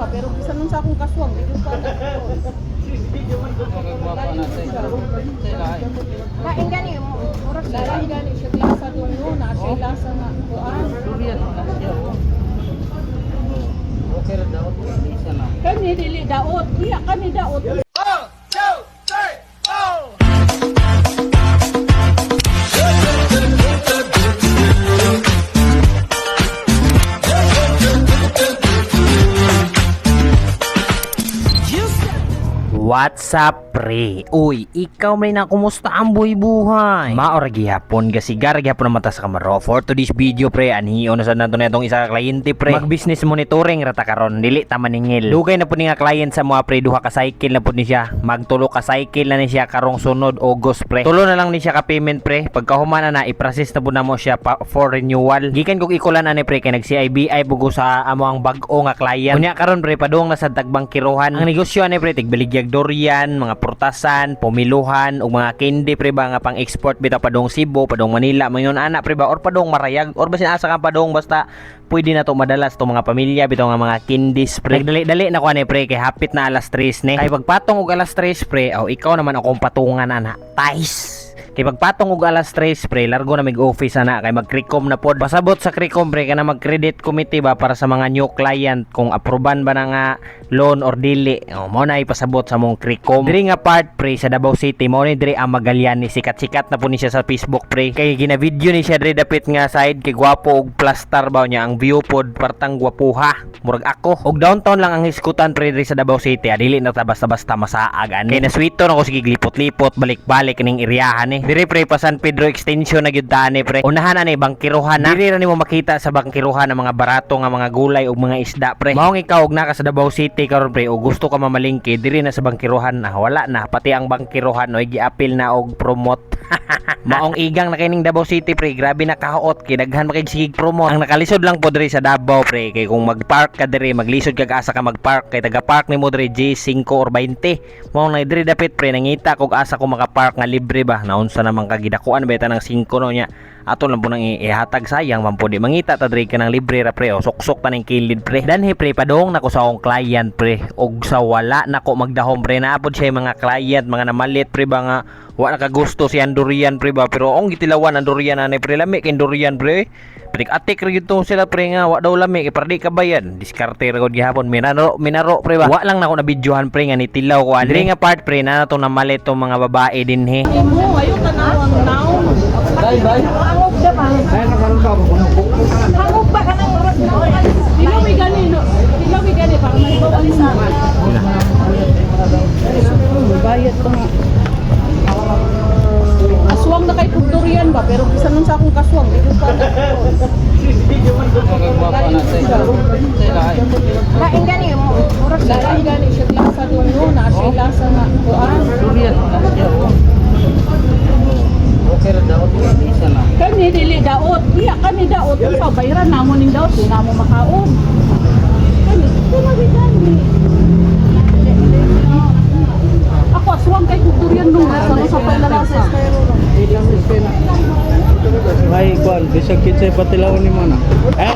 ba, pero bisan nun sa akong kaswang, di ko pa nagkaroon. Kain gani mo. Murag sa Lain gani siya lasa doon no, na siya lasa nga kuan. Kani dili daot, iya kani daot. What's up, pre? Uy, ikaw may na kumusta ang buhay-buhay? Maora gihapon, gasigar gihapon ang mata sa kamaro. For today's video, pre, anhiyo na sa nato na itong isa ka kliyente, pre. Mag-business monitoring rata karon, dili ta maningil. Dugay na po ni nga client sa mga pre, duha ka cycle na po ni siya. Magtulo ka cycle na ni siya karong sunod August, pre. Tulo na lang ni siya ka payment, pre. Pagkahuman na na, i-process na po na mo siya pa for renewal. Gikan kog ikulan ani, pre, kay nag CIBI bugo sa amo ang bag-o nga client. Unya karon, pre, padung na sa tagbangkirohan. Ang negosyo ani, pre, tigbaligyag durian, mga purtasan, pumiluhan ug mga candy, pre, ba nga pang-export bitaw padung Cebu, padung Manila, mayon ana, pre, ba or padung Marayag or basin asa ka padung, basta pwede na to madala sa itong mga pamilya bitaw nga mga candies, pre. Nagdali-dali na ko ani, pre, kay hapit na alas 3 ni. Kay pagpatong og alas 3, pre, aw ikaw naman akong patungan ana. Tais. Kay pagpatong og alas 3, pre, largo na mig office ana kay mag-Cricom na pod. Pasabot sa Cricom, pre, kana mag-credit committee ba para sa mga new client kung aproban ba na nga loan or dili. Oh, mao na ipasabot sa mong Cricom. Diri nga part, pre, sa Davao City, mao ni diri ang Magallanes. Sikat-sikat na po ni siya sa Facebook, pre. Kay gina-video ni siya diri dapit nga side kay gwapo og plaster ba niya ang view pod partang gwapuha. Murag ako. Og downtown lang ang hiskutan, pre, diri sa Davao City. Ah, dili na ta basta-basta masaag ani. Kay naswito na ko sige lipot-lipot, balik-balik ning iriyahan eh. Diri, pre, pa San Pedro Extension na gyud ta ani, pre. Unahan ani bangkiruhan na. Diri ra nimo makita sa bangkiruhan ang mga barato nga mga gulay ug mga isda, pre. Maong ikaw og naka sa Davao City karon, pre, og gusto ka mamalingke diri na sa bangkiruhan na wala na pati ang bangkiruhan oy giapil na og promote. Maong igang na kining Davao City, pre, grabe na kahuot kay daghan makig sige promote. Ang nakalisod lang po diri sa Davao, pre, kay kung magpark ka diri maglisod kag asa ka magpark kay taga-park nimo diri G5 or 20. Mao na diri dapit, pre, nangita kog asa ko makapark nga libre ba. Naunsa naman ka gidakuan ba ng 5 no nya. Ato lang po nang ihatag, sayang man po di mangita ta diri ka ng libre ra, pre, o suksok ta ning kilid, pre. Danhi, pre, padong nako sa akong client, pre, og sa wala nako magdahom, pre, naa pod siya mga client mga namalit, pre, ba nga wa nakagusto si Andurian, pre, ba, pero ang gitilawan ang durian ani, pre, lami kay durian, pre. Prik atik ra gyud to sila, pre, nga wa daw lami kay para di ka bayan. Diskarte ra gud gihapon, minaro minaro, pre, ba. Wa lang nako na videohan, pre, nga nitilaw ko ani. Diri nga part, pre, na to namalit tong mga babae dinhi. Mo ayo tanawang naon. Hangop da ba? Hangop ba ka nang murag na? Tilawi gani no. Tilawi gani para may bawali sa. Bayad pa nga. Aswang na kay kog durian ba, pero bisan nun sa akong kaswang, di ko pa nagkaroon. Kain gani mo. Murag sa Lain gani siya lasa doon no, na siya lasa nga kuan. Kani dili daot, iya kani daot, unsa bayran namo ning daot, di namo makaon. Kani tilawi gani. Ako aswang kay kog durian nung sa sa paglalasa. Ay, kuan, bisag kinsay patilawan ni mo na. Eh,